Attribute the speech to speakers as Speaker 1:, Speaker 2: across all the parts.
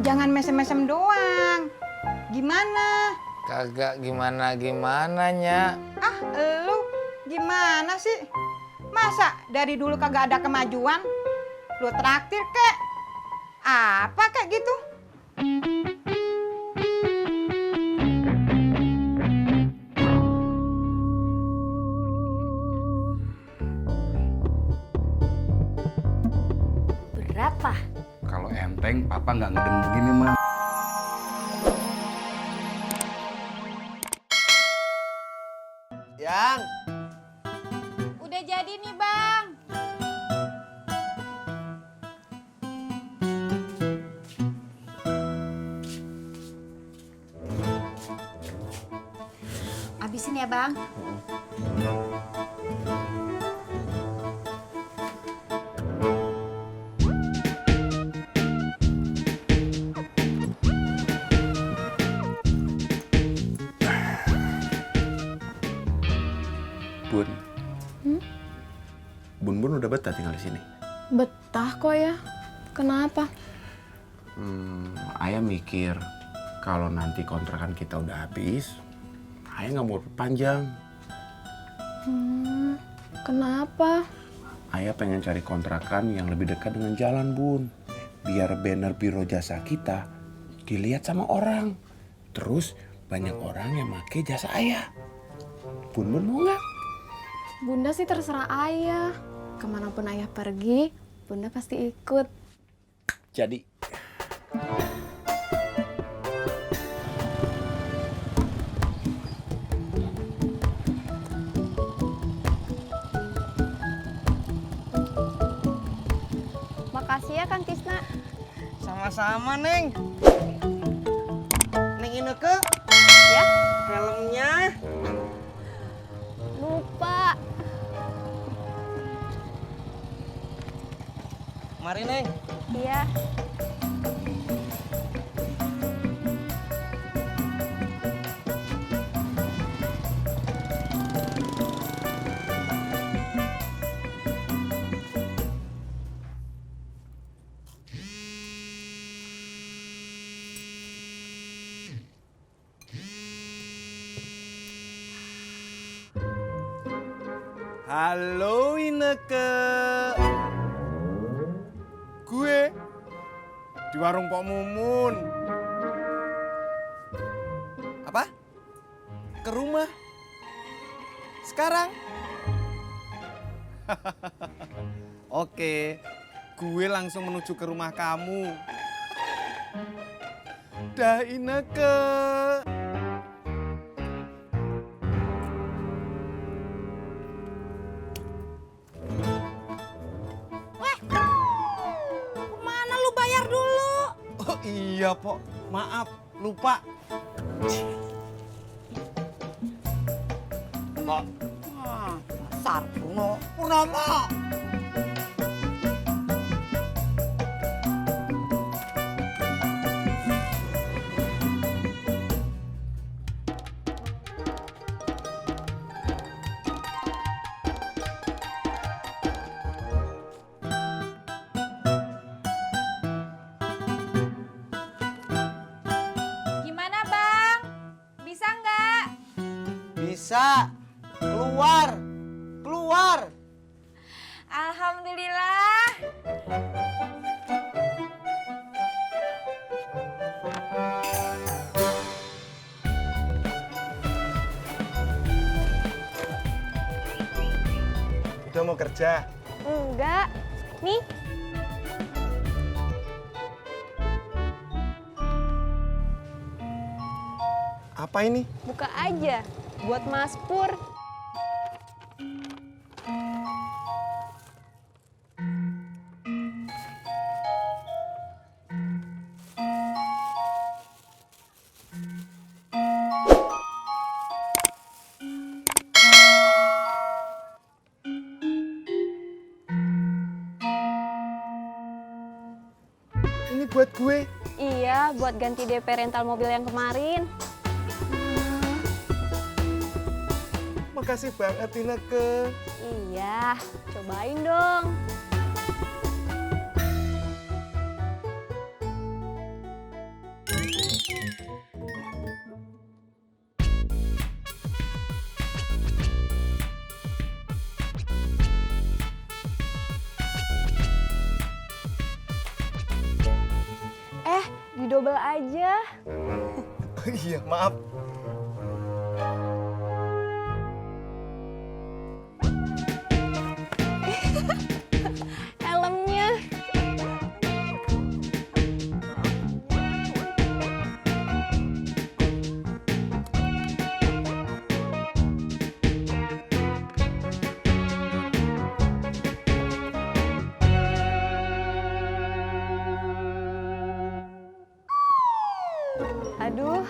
Speaker 1: Jangan mesem-mesem doang. Gimana?
Speaker 2: Kagak gimana-gimana, Nya.
Speaker 1: Ah, lu gimana sih? Masa dari dulu kagak ada kemajuan? Lu traktir kek? Apa kek gitu?
Speaker 3: Berapa?
Speaker 4: Kalau enteng, papa nggak ngeden begini, mah.
Speaker 5: Yang
Speaker 1: Udah jadi nih, Bang.
Speaker 3: Habisin ya, Bang.
Speaker 5: Bun. Bun udah betah tinggal di sini.
Speaker 6: Betah kok ya. Kenapa?
Speaker 5: Ayah mikir kalau nanti kontrakan kita udah habis, ayah nggak mau perpanjang.
Speaker 6: Kenapa?
Speaker 5: Ayah pengen cari kontrakan yang lebih dekat dengan jalan, Bun. Biar banner biro jasa kita dilihat sama orang. Terus banyak orang yang pakai jasa ayah. Bun mau nggak?
Speaker 6: Bunda sih terserah ayah. Kemanapun ayah pergi, Bunda pasti ikut.
Speaker 5: Jadi.
Speaker 6: Makasih ya Kang Tisna.
Speaker 7: Sama-sama, Neng. Neng Ineke,
Speaker 6: Ya,
Speaker 7: helmnya.
Speaker 6: lupa.
Speaker 7: Mari, Neng.
Speaker 6: Iya.
Speaker 7: Halo, Ineke. Gue di warung Pok Mumun. Apa? Ke rumah? Sekarang? Oke, gue langsung menuju ke rumah kamu. Dah, Ineke.
Speaker 3: Mana lu bayar dulu?
Speaker 7: Oh iya, Pok. Maaf, lupa. Pok.
Speaker 3: Dasar Purnomo.
Speaker 1: Gimana, Bang? Bisa nggak?
Speaker 7: Bisa. Keluar. Keluar.
Speaker 1: Alhamdulillah.
Speaker 7: Udah mau kerja?
Speaker 6: Enggak. Nih,
Speaker 7: Apa ini?
Speaker 6: buka aja. Buat Mas Pur.
Speaker 7: Ini buat gue.
Speaker 6: Iya, buat ganti DP rental mobil yang kemarin.
Speaker 7: Makasih banget, Ineke.
Speaker 6: Iya, cobain dong. Didobel aja.
Speaker 7: Iya, maaf.
Speaker 6: Helmnya. Aduh,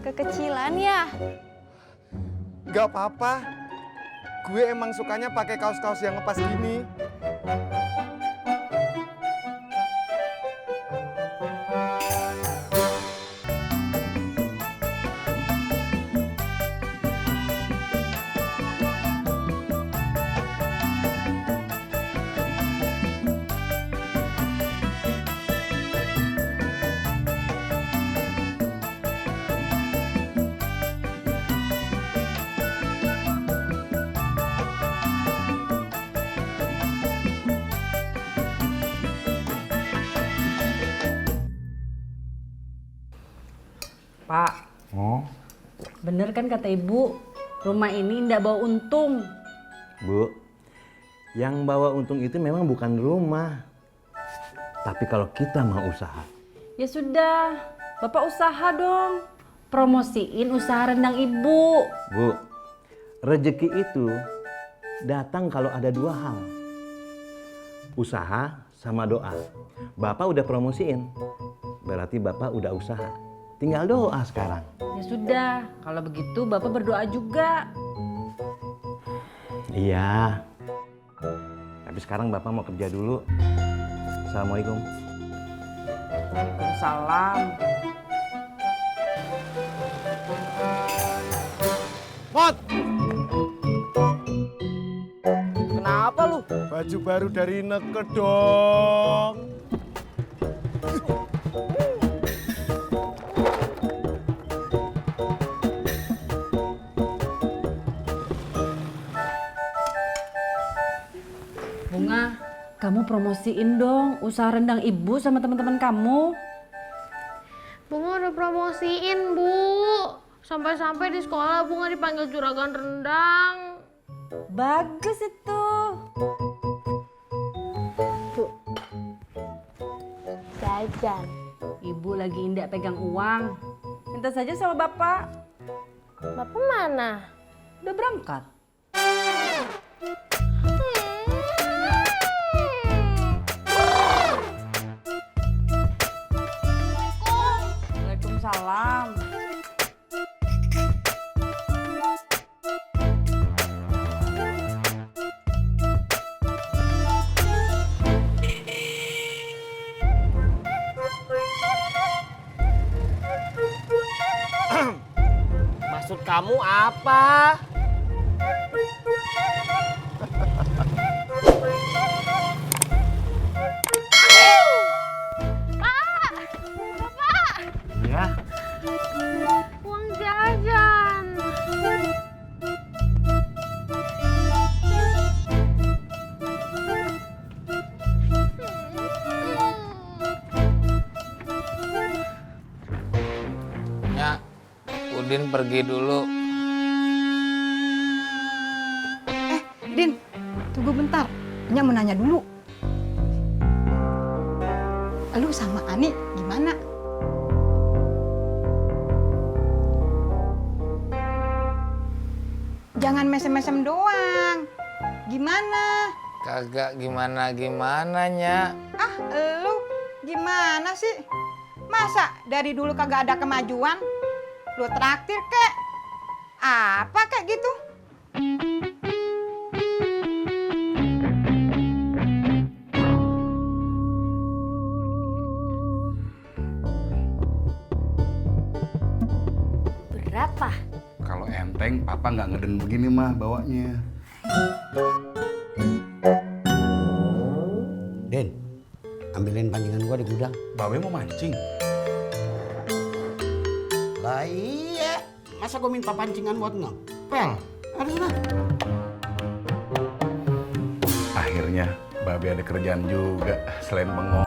Speaker 6: kekecilan ya.
Speaker 7: Gak apa-apa. Gue emang sukanya pakai kaos-kaos yang ngepas gini.
Speaker 8: Pak,
Speaker 4: Oh,
Speaker 8: bener kan kata ibu, rumah ini ndak bawa untung.
Speaker 9: Bu, yang bawa untung itu memang bukan rumah. Tapi kalau kita mau usaha,
Speaker 8: Ya sudah, Bapak usaha dong. Promosiin usaha rendang ibu.
Speaker 9: Bu, rezeki itu datang kalau ada dua hal. Usaha sama doa. Bapak udah promosiin, berarti Bapak udah usaha. Tinggal doa sekarang.
Speaker 8: Ya sudah, kalau begitu Bapak berdoa juga.
Speaker 9: Iya. Tapi sekarang Bapak mau kerja dulu. Assalamualaikum.
Speaker 8: Waalaikumsalam.
Speaker 7: Mot! Kenapa lu? Baju baru dari Ineke dong.
Speaker 8: Bunga, kamu promosiin dong usaha rendang ibu sama teman-teman kamu.
Speaker 10: Bunga udah promosiin, Bu. Sampai-sampai di sekolah Bunga dipanggil juragan rendang.
Speaker 8: Bagus itu.
Speaker 10: Jajan.
Speaker 8: Ibu lagi indak pegang uang. Minta saja sama Bapak.
Speaker 10: Bapak mana?
Speaker 8: Udah berangkat. Waalaikumsalam.
Speaker 7: Maksud kamu apa?
Speaker 9: Ya.
Speaker 10: Uang jajan.
Speaker 2: Nya, Udin pergi dulu.
Speaker 1: Din, tunggu bentar. Nya mau nanya dulu. Lu sama Ani gimana? Jangan mesem-mesem doang. Gimana?
Speaker 2: Kagak gimana-gimana, Nya.
Speaker 1: Ah, lu gimana sih? Masa dari dulu kagak ada kemajuan? Lu traktir kek? Apa kayak gitu?
Speaker 3: Berapa?
Speaker 4: kalau enteng papa nggak ngeden begini mah bawanya.
Speaker 11: Den, ambilin pancingan gua di gudang.
Speaker 4: Babe mau mancing.
Speaker 11: Lah iya, masa gua minta pancingan buat ngepel? Ada sana.
Speaker 4: Akhirnya Babe ada kerjaan juga selain bengong.